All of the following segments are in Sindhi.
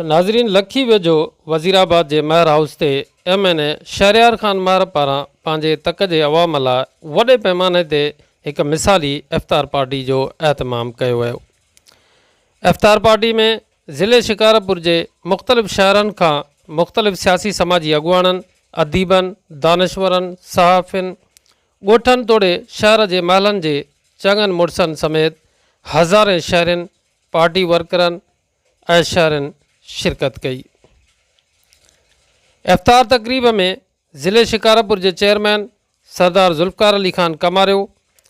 ناظرين لکي ويجهو وزيرآباد جي مهر هائوس تي M N A Shehryar Khan Mahar پاران پنهنجي تڪ جي عوام لاء وڏي پئماني تي هڪ مثالي افطار پارٽي جو اهتمام ڪيو ويو. افطار پارٽي ۾ ضلعي شڪارپور جي مختلف شهرن کان مختلف سياسي سماجي اڳواڻن، اديبن، دانشورن، صحافين، ڳوٺن توڙي شهر جي محلن جي چڱن مڙسن سميت هزارين شهرين، پارٽي ورڪرن ۽ شهرين شرڪت ڪئي. افطار تقريب ۾ ضلعي شڪارپور جي chairman Sardar Zulfiqar Ali Khan Kamario,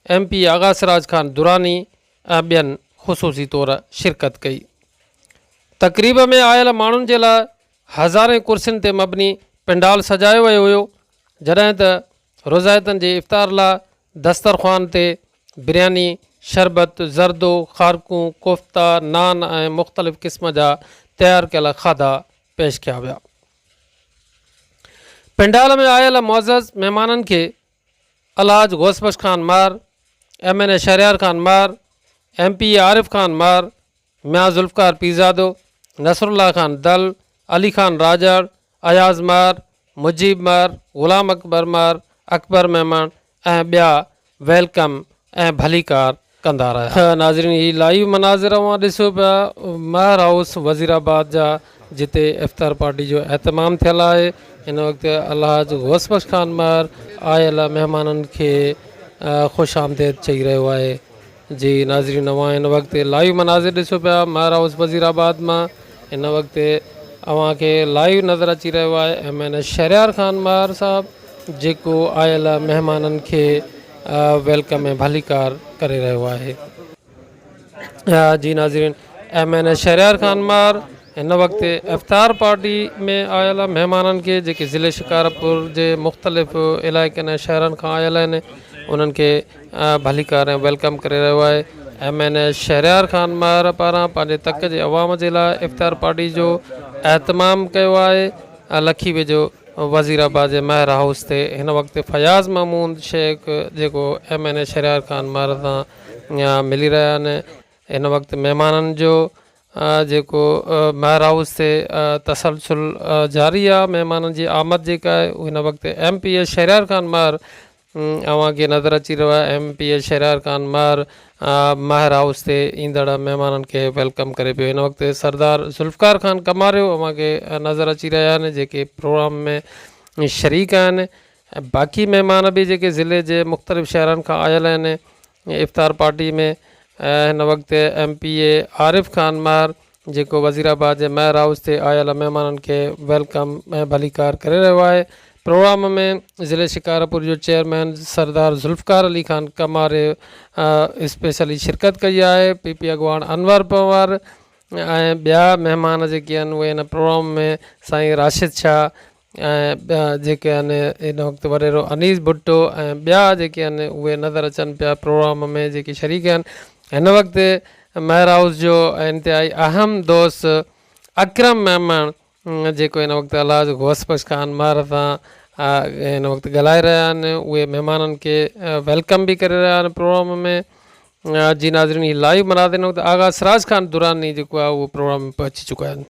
M P A Agha Siraj Khan Durrani ۽ ٻين خصوصي طور شرڪت ڪئي. تقريب ۾ آيل ماڻهن جي لاء هزارين ڪرسين تي مبني پنڊال سجايو ويو هيو، جڏهن ته روزائتن جي افطار لاء دسترخوان تي برياني، شربت، زردو، خارڪون، ڪوفتا، نان ۽ مختلف قسم جا تيار ڪيل کاڌا پيش ڪيا ويا. پنڊال ۾ آيل معزز مهمانن کي Alhaj Ghaus Bakhsh Khan Mahar, M N A Shehryar Khan Mahar, M P A Arif Khan Mahar, Mian Zulfiqar Pirzado, Nasrullah Khan Dal, Ali Khan Rajar, Ayaz Mahar, Mujeeb Mahar, Ghulam Akbar Mahar, Akbar Memon ۽ ٻيا welcome ۽ ڀليڪار ڪندا رهيا. ناظرين هي لائيو مناظر اوهان ڏسو پيا مهر هائوس وزير آباد جا جتي افطار پارٽي جو اهتمام ٿيل آهي هن وقت الحاج غوث بخش خان مهر آيل مهمانن کي خوش آمديد چئي رهيو آهي. جي ناظرين اوهان هن وقت لائيو مناظر ڏسو پيا مهر هائوس وزير آباد مان هن وقت اوهان کي لائيو نظر اچي رهيو آهي M N A Shehryar Khan Mahar صاحب جيڪو آيل مهمانن کي welcome ۽ ڀليڪار ڪري رهيو آهي. جي ناظرين M N A Shehryar Khan Mahar هن وقت افطار پارٽي ۾ آيل مهمانن کي جيڪي ضلعي شڪارپور جي مختلف علائقن ۽ شهرن کان آيل آهن انهن کي ڀليڪار ۽ welcome ڪري رهيو آهي M N A Shehryar Khan Mahar پاران پنهنجي تڪ جي عوام جي لاء افطار پارٽي جو اهتمام ڪيو آهي لکي ويجهو وزير آباد جي مهر هائوس تي هن وقت فياض محمود شيخ جيڪو M N A Shehryar Khan Mahar سان ملي رهيا آهن هن وقت مهمانن جو جيڪو مهر هائوس تي تسلسل جاري آهي مهمانن جي آمد جيڪا آهي هن وقت M P A Shehryar Khan Mahar اوهان کي نظر اچي رهيو آهي M P A Shehryar Khan Mahar Mahar house تي ايندڙ مهمانن کي welcome ڪري پيو هن وقت سردار ذوالفقار خان ڪماريو اوهان کي نظر اچي رهيا آهن جيڪي پروگرام ۾ شريڪ آهن ۽ باقي مهمان به جيڪي ضلعي جي مختلف شهرن کان آيل آهن افطار پارٽي ۾ هن وقت M P A Arif Khan Mahar جيڪو وزير آباد جي مهر هائوس تي آيل مهمانن کي welcome ۽ ڀليڪار ڪري رهيو آهي. پروگرام ۾ ضلعي شڪارپور جو چيئرمين سردار ذوالفقار علي خان ڪماري اسپيشلي شرڪت ڪئي آهي. پي پي اڳواڻ انور پنهور ۽ ٻيا مهمان جيڪي آهن اهي هن پروگرام ۾ سائين راشد شاهه ۽ ٻيا جيڪي آهن هن وقت وڏيرو انيس ڀٽو ۽ ٻيا جيڪي آهن اهي نظر اچن پيا پروگرام ۾ جيڪي شريڪ آهن هن وقت مهر هائوس جو انتهائي اهم دوست اڪرم ميمڻ جيڪو هن وقت الحاج غوث بخش خان مهر سان هن وقت ڳالهائي رهيا آهن اهي مهمانن کي welcome به ڪري رهيا آهن پروگرام ۾ جي ناظرين هي لائيو مناظر هن وقت آغا سراج خان دراني جيڪو آهي اهو پروگرام ۾ پهچي چڪا آهن.